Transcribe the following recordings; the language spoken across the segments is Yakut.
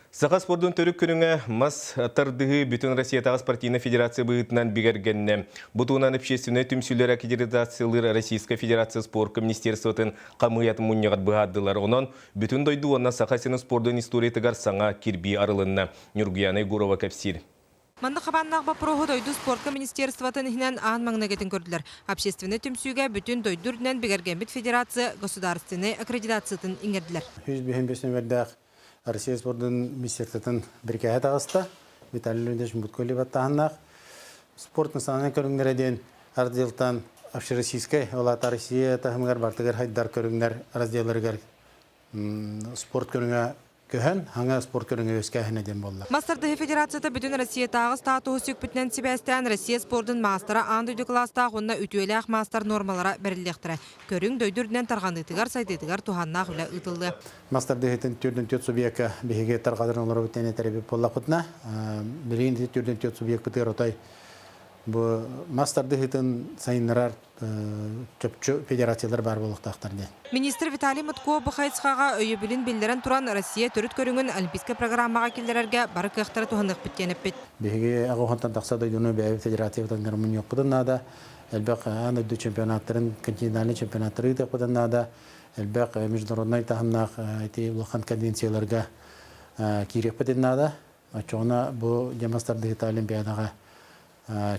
Саха спордун төрүт көрүҥэ мас тардыһыы бүтүн Россиятааҕы спортивнай федерация быһыытынан бигэргэннэ. Бу туһунан общественнай түмсүүлэр аккредитациялыыр Российскай Федерация спорка министерствотын хамыыйатын мунньаҕар быһаардылар. Онон бүтүн дойду уонна Саха сирин спордун историятыгар саҥа кирбии арылынна. Ньургуяна Егорова кэпсиир. Маннык хабааннаах боппуруоһу дойду спортка министерствотын иһинэн аан маҥнайгытын көрдүлэр. Общественнай түмсүүгэ бүтүн дойду үрдүнэн бигэргэммит федерация государственнай аккредитациятын иҥэрдилэр. 105 нүөмэрдээх Россия спордун министерствотын бирикээһэ таҕыста. Виталий Леонидович Мутко баттааһыннаах. Спорт национальнай көрүҥнэрэ диэн разделтан общероссийскай, ол аата Россия таһымыгар бартыгар хайдар көрүҥнэр разделларыгар спорт көрүҥэ көһөн, хаҥа спорт көрүҥэ үөскээһинэ диэн буолла. Мас тардыһыы федерацията бүтүн Россиятааҕы статуһу сүкпүтүнэн сибээстээн Россия спордун маастара аан дойду кылаастаах уонна үтүөлээх маастар нуормалара бэриллиэхтэрэ. Көрүҥ дойду үрдүнэн тарҕаныытыгар, сайдыытыгар туһааннаах үлэ ыытыллыа. Мас тардыһыытын төрдүн түөрт субъекка биһиги тарҕатан олоробут диэн этэр эбит буоллахпытына, билигин ити төрдүн түөрт субъекпытыгар отой бу мас тардыһыытын сайыннарар чопчу федерациялар баар буолуохтаахтар диэн. Министр Виталий Мутко бу хайысхаҕа өйөбүлүн биллэрэн туран, Россия төрүт көрүҥүн олимпийскай программаҕа киллэрэргэ бары кыахтары туһаныахпыт диэн эппит. Биһиги аҕа тахса дойдуну бэйэбит федерациябытын мунньуохпутун наада. Элбэх аан дойду чемпионаттарын, континентальнай чемпионаттары ыытыахпытын наада. Элбэх международнай таһымнаах ити улахан конвенцияларга киириэхпитин наада. Оччоҕуна бу дьамас тардыһыыта Олимпиадаҕа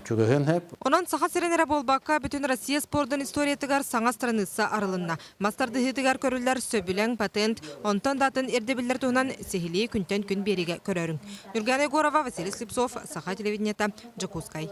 чугаһыан сөп. Онон Саха сирин эрэ буолбакка, бүтүн Россия спордун историятыгар саҥа страница арылынна. Мас тардыһыытыгар көрүллэр сөбүлэҥ, патент, онтон да атын ирдэбиллэр туһунан сиһилии күнтэн күн биэриигэ көрөөрүҥ. Ньургуяна Егорова, Василий Слепцов, Саха телевидениета, Дьокуускай.